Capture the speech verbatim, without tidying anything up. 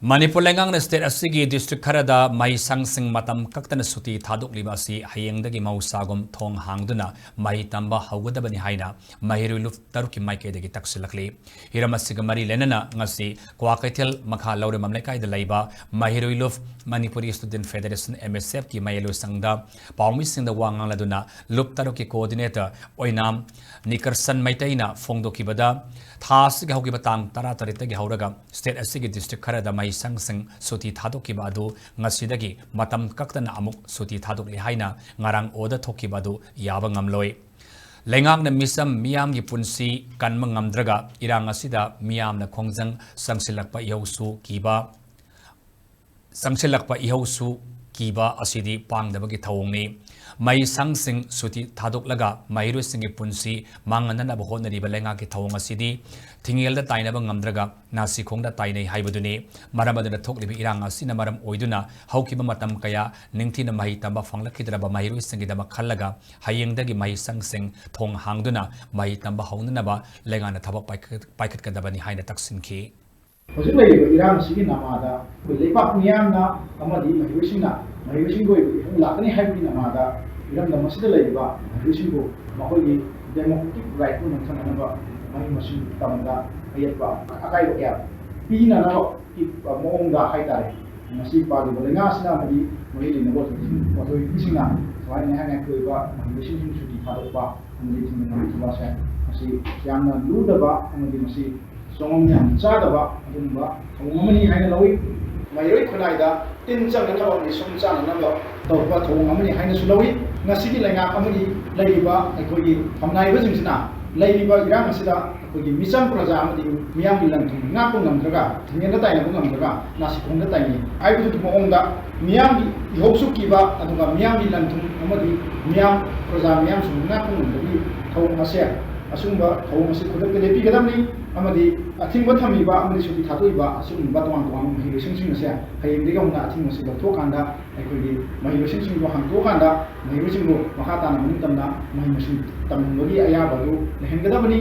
ꯃꯅꯤꯄꯨꯔ ꯂꯩꯉꯥꯛꯅ state ꯑꯁꯤꯒꯤ district ꯈꯔꯗ ꯃꯍꯩꯁꯪꯁꯤꯡ ꯃꯇꯝ ꯀꯛꯇꯅ ꯁꯨꯇꯤ ꯊꯥꯗꯣꯛꯂꯤꯕ ꯑꯁꯤ ꯍꯌꯦꯡꯗꯒꯤ ꯃꯍꯧꯁꯥꯒꯨꯝ ꯊꯣꯡ ꯍꯥꯡꯗꯨꯅ ꯃꯍꯩ ꯇꯝꯕ ꯍꯧꯒꯗꯕꯅꯤ ꯍꯥꯏꯅ ꯃꯍꯩꯔꯣꯏ ꯂꯨꯞ ꯇꯔꯨꯛꯀꯤ ꯃꯥꯏꯀꯩꯗꯒꯤ ꯇꯛꯁꯤꯜꯂꯛꯂꯤ꯫ ꯍꯤꯔꯝ ꯑꯁꯤꯒ ꯃꯔꯤ ꯂꯩꯅꯅ ꯉꯁꯤ ꯀ꯭ꯋꯥꯀꯩꯊꯦꯜ ꯃꯈꯥ ꯂꯧꯔꯦꯝꯕꯝ ꯂꯩꯀꯥꯏꯗ ꯂꯩꯕ ꯃꯍꯩꯔꯣꯏ ꯂꯨꯞ Manipuri Student Federation, M S F ꯀꯤ ꯃꯌꯥꯏꯂꯣꯏꯁꯪꯗ ꯄꯥꯎꯃꯤꯁꯤꯡꯗ ꯋꯥ ꯉꯥꯡꯂꯗꯨꯅ ꯂꯨꯞ ꯇꯔꯨꯛꯀꯤ coordinator ꯑꯣꯏꯅꯥꯝ ꯅꯤꯀꯔꯁꯟ ꯃꯩꯇꯩꯅ ꯐꯣꯡꯗꯣꯛꯈꯤꯕꯗ, ꯊꯥ ꯑꯁꯤꯒꯤ ꯍꯧꯈꯤꯕ ꯇꯥꯡ ꯇꯔꯥꯇꯔꯦꯠꯇꯒꯤ ꯍꯧꯔꯒ state ꯑꯁꯤꯒꯤ district ꯈꯔꯗ ꯃꯍꯩꯁꯪꯁꯤꯡ ꯁꯨꯇꯤ ꯊꯥꯗꯣꯛꯈꯤꯕ ꯑꯗꯨ ꯉꯁꯤꯗꯒꯤ ꯃꯇꯝ ꯀꯛꯇꯅ ꯑꯃꯨꯛ ꯁꯨꯇꯤ ꯊꯥꯗꯣꯛꯂꯤ ꯍꯥꯏꯅ ꯉꯔꯥꯡ order ꯊꯣꯛꯈꯤꯕ ꯑꯗꯨ ꯌꯥꯕ ꯉꯝꯂꯣꯏ꯫ ꯂꯩꯉꯥꯛꯅ ꯃꯤꯆꯝ ꯃꯤꯌꯥꯝꯒꯤ ꯄꯨꯟꯁꯤ ꯀꯟꯕ ꯉꯝꯗ꯭ꯔꯒ ꯏꯔꯥꯡ ꯑꯁꯤꯗ ꯃꯤꯌꯥꯝꯅ ꯈꯣꯡꯖꯪ ꯆꯪꯁꯤꯜꯂꯛꯄ ꯏꯍꯧꯁꯨ ꯀꯤꯕ, ꯆꯪꯁꯤꯜꯂꯛꯄ ꯏꯍꯧꯁꯨ ꯀꯤꯕ ꯑꯁꯤꯗꯤ ꯄꯥꯡꯗꯕꯒꯤ ꯊꯧꯑꯣꯡꯅꯤ꯫ ꯃꯍꯩꯁꯪꯁꯤꯡ ꯁꯨꯇꯤ ꯊꯥꯗꯣꯛꯂꯒ ꯃꯍꯩꯔꯣꯏꯁꯤꯡꯒꯤ ꯄꯨꯟꯁꯤ ꯃꯥꯡꯍꯟꯅꯅꯕ ꯍꯣꯠꯅꯔꯤꯕ ꯂꯩꯉꯥꯛꯀꯤ ꯊꯧꯑꯣꯡ ꯑꯁꯤꯗꯤ ꯊꯤꯡꯉꯦꯜꯗ ꯇꯥꯏꯅꯕ ꯉꯝꯗ꯭ꯔꯒ ꯅꯥꯁꯤꯈꯣꯡꯗ ꯇꯥꯏꯅꯩ ꯍꯥꯏꯕꯗꯨꯅꯤ꯫ ꯃꯔꯝ ꯑꯗꯨꯅ ꯊꯣꯛꯂꯤꯕ ꯏꯔꯥꯡ ꯑꯁꯤꯅ ꯃꯔꯝ ꯑꯣꯏꯗꯨꯅ ꯍꯧꯈꯤꯕ ꯃꯇꯝ ꯀꯌꯥ ꯅꯤꯡꯊꯤꯅ ꯃꯍꯩ ꯇꯝꯕ ꯐꯪꯂꯛꯈꯤꯗ꯭ꯔꯕ ꯃꯍꯩꯔꯣꯏꯁꯤꯡꯒꯤꯗꯃꯛ ꯈꯜꯂꯒ ꯍꯌꯦꯡꯗꯒꯤ ꯃꯍꯩꯁꯪꯁꯤꯡ ꯊꯣꯡ ꯍꯥꯡꯗꯨꯅ ꯃꯍꯩ ꯇꯝꯕ ꯍꯧꯅꯅꯕ ꯂꯩꯉꯥꯛꯅ ꯊꯕꯛ ꯄꯥꯏꯈꯠ-, ꯄꯥꯏꯈꯠꯀꯗꯕꯅꯤ ꯍꯥꯏꯅ ꯇꯛꯁꯤꯟꯈꯤ꯫ ꯍꯧꯖꯤꯛ ꯂꯩꯔꯤꯕ ꯏꯔꯥꯡ ꯑꯁꯤꯒꯤ ꯅꯃꯥꯗ ꯑꯩꯈꯣꯏ ꯂꯩꯕꯥꯛ ꯃꯤꯌꯥꯝꯅ ꯑꯃꯗꯤ ꯃꯍꯩꯔꯣꯏꯁꯤꯡꯅ, ꯃꯍꯩꯔꯣꯏꯁꯤꯡꯒꯤ ꯑꯣꯏꯕ ꯏꯍꯧ ꯂꯥꯛꯀꯅꯤ ꯍꯥꯏꯕꯒꯤ ꯅꯃꯥꯗ ꯏꯔꯝꯗꯝ ꯑꯁꯤꯗ ꯂꯩꯔꯤꯕ ꯃꯍꯩꯔꯣꯏꯁꯤꯡꯕꯨ ꯃꯈꯣꯏꯒꯤ democratic rightꯄꯨ ꯅꯝꯊꯅꯅꯕ ꯃꯍꯩ ꯃꯁꯤꯡ ꯇꯝꯕꯗ ꯑꯌꯦꯠꯄ ꯑꯀꯥꯏꯕ ꯀꯌꯥ ꯄꯤꯅꯅꯕꯒꯤ ꯃꯑꯣꯡꯗ ꯍꯥꯏꯇꯥꯔꯦ, ꯉꯁꯤ ꯄꯥꯜꯂꯤꯕ ꯂꯩꯉꯥꯛ ꯑꯁꯤꯅ ꯑꯃꯗꯤ ꯃꯔꯤ ꯂꯩꯅꯕ authorityꯁꯤꯡ, authorityꯁꯤꯡꯅ ꯁꯨꯃꯥꯏꯅ ꯉꯥꯏꯍꯥꯛ ꯉꯥꯏꯍꯥꯛꯀꯤ ꯑꯣꯏꯕ ꯃꯍꯩꯔꯣꯏꯁꯤꯡ ꯁꯨꯇꯤ ꯊꯥꯗꯣꯛꯄ ꯑꯃꯗꯤ ꯊꯤꯡꯖꯤꯟꯕ ꯑꯁꯦ ꯃꯁꯤ ꯌꯥꯝꯅ ꯂꯨꯗꯕ ꯑꯃꯗꯤ ꯃꯁꯤ ꯆꯣꯡꯉꯝ ꯌꯥꯝ ꯆꯥꯗꯕ ꯑꯗꯨꯒꯨꯝꯕ ꯊꯧꯑꯣꯡ ꯑꯃꯅꯤ ꯍꯥꯏꯅ ꯂꯧꯏ꯫ ꯃꯍꯩꯔꯣꯏ ꯈꯨꯟꯅꯥꯏꯗ ꯇꯤꯟ ꯆꯪꯅꯅꯕ ꯑꯃꯗꯤ ꯁꯨꯝ ꯆꯥꯅꯅꯕ ꯇꯧꯕ ꯊꯧꯑꯣꯡ ꯑꯃꯅꯤ ꯍꯥꯏꯅꯁꯨ ꯂꯧꯏ꯫ ꯉꯁꯤꯒꯤ ꯂꯩꯉꯥꯛ ꯑꯃꯗꯤ ꯂꯩꯔꯤꯕ ꯑꯩꯈꯣꯏꯒꯤ ꯐꯝꯅꯥꯏꯕꯁꯤꯡꯁꯤꯅ ꯂꯩꯔꯤꯕ ꯏꯔꯥꯡ ꯑꯁꯤꯗ ꯑꯩꯈꯣꯏꯒꯤ ꯃꯤꯆꯝ ꯄ꯭ꯔꯖꯥ ꯑꯃꯗꯤ ꯃꯤꯌꯥꯝꯒꯤ ꯂꯟ ꯊꯨꯝ ꯉꯥꯛꯄ ꯉꯝꯗ꯭ꯔꯒ, ꯊꯤꯡꯉꯦꯟꯗ ꯇꯥꯏꯅꯕ ꯉꯝꯗ꯭ꯔꯒ, ꯅꯥꯁꯤꯈꯣꯡꯗ ꯇꯥꯏꯅꯩ ꯍꯥꯏꯕꯗꯨꯒꯤ ꯃꯑꯣꯡꯗ ꯃꯤꯌꯥꯝꯒꯤ ꯏꯍꯧꯁꯨ ꯀꯤꯕ, ꯑꯗꯨꯒ ꯃꯤꯌꯥꯝꯒꯤ ꯂꯟ ꯊꯨꯝ ꯑꯃꯗꯤ ꯃꯤꯌꯥꯝ ꯄ꯭ꯔꯖꯥ ꯃꯤꯌꯥꯝꯁꯤꯡ ꯉꯥꯛꯄ ꯉꯝꯕꯒꯤ ꯊꯧꯑꯣꯡ ꯑꯁꯦ, ꯑꯁꯤꯒꯨꯝꯕ ꯊꯧꯑꯣꯡ ꯑꯁꯤ ꯈꯨꯗꯛꯇ ꯂꯦꯞꯄꯤꯒꯗꯕꯅꯤ꯫ ꯑꯃꯗꯤ ꯑꯊꯤꯡꯕ ꯊꯝꯃꯤꯕ ꯑꯃꯗꯤ ꯁꯨꯇꯤ ꯊꯥꯗꯣꯛꯏꯕ ꯑꯁꯤꯒꯨꯝꯕ ꯇꯣꯉꯥꯟ ꯇꯣꯉꯥꯟꯕ ꯃꯍꯩꯔꯣꯏꯁꯤꯡꯁꯤꯡ ꯑꯁꯦ ꯍꯌꯦꯡꯗꯒꯤ ꯍꯧꯅ ꯑꯊꯤꯡꯕꯁꯤ ꯂꯧꯊꯣꯛꯑꯀꯥꯟꯗ ꯑꯩꯈꯣꯏꯒꯤ ꯃꯍꯩꯔꯣꯏꯁꯤꯡꯁꯤꯡꯕꯨ ꯍꯥꯡꯗꯣꯛꯑꯀꯥꯟꯗ ꯃꯍꯩꯔꯣꯏꯁꯤꯡꯕꯨ ꯃꯈꯥ ꯇꯥꯅ ꯃꯅꯤꯡ ꯇꯝꯅ ꯃꯍꯩ ꯃꯁꯤꯡ ꯇꯝꯍꯟꯕꯒꯤ ꯑꯌꯥꯕ ꯑꯗꯨ ꯂꯩꯍꯟꯒꯗꯕꯅꯤ꯫